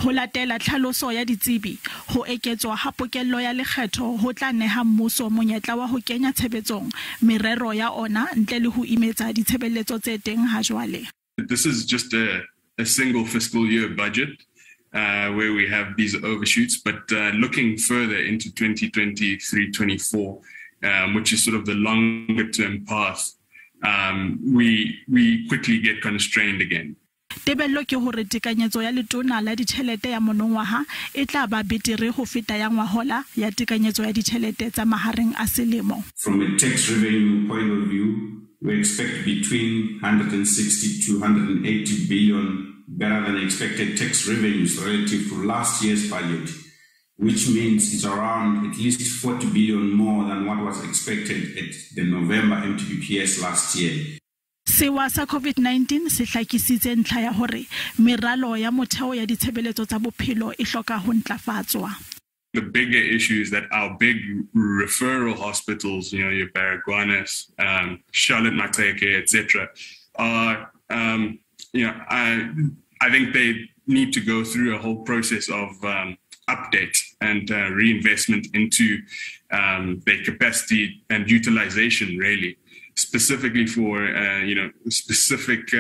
Ho latela tlhaloso ya ditsebi, ho eketswa ha pokello ya lekgetho ho tla neha mmuso monyetla wa ho kenya tshebetsong merero ya ona ntle le ho imetsa ditshebeletso tse teng hajwale. This is just a single fiscal year budget where we have these overshoots, but looking further into 2023-24, which is sort of the longer term path, we quickly get constrained again. Tebello ke hore tekanyetso ya Letona la Ditjhelete ya monongwaha e tla ba betere ho feta ya ngwahola ya tekanyetso ya ditjhelete tsa mahareng a selemo. From a tax revenue point of view, we expect between 160 to 180 billion better than expected tax revenues relative to last year's budget, which means it's around at least 40 billion more than what was expected at the November MTBPS last year. Sewa sa COVID-19 se hlakisitse ntlha ya hore meralo ya motheo ya ditshebeletso tsa bophelo e hloka ho ntlafatswa. The bigger issue is that our big referral hospitals, your Baragwanath, Charlotte Maxeke, etc., are, I think they need to go through a whole process of update and reinvestment into their capacity and utilization, really, specifically for specific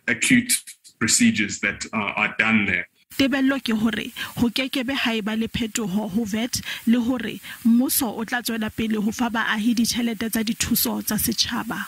acute procedures that are done there. Tebello ke hore ho kekebe ha eba le phetoho ho VAT le hore mmuso o tla tswela pele ho fa baahi ditjhelete tsa dithuso tsa setjhaba.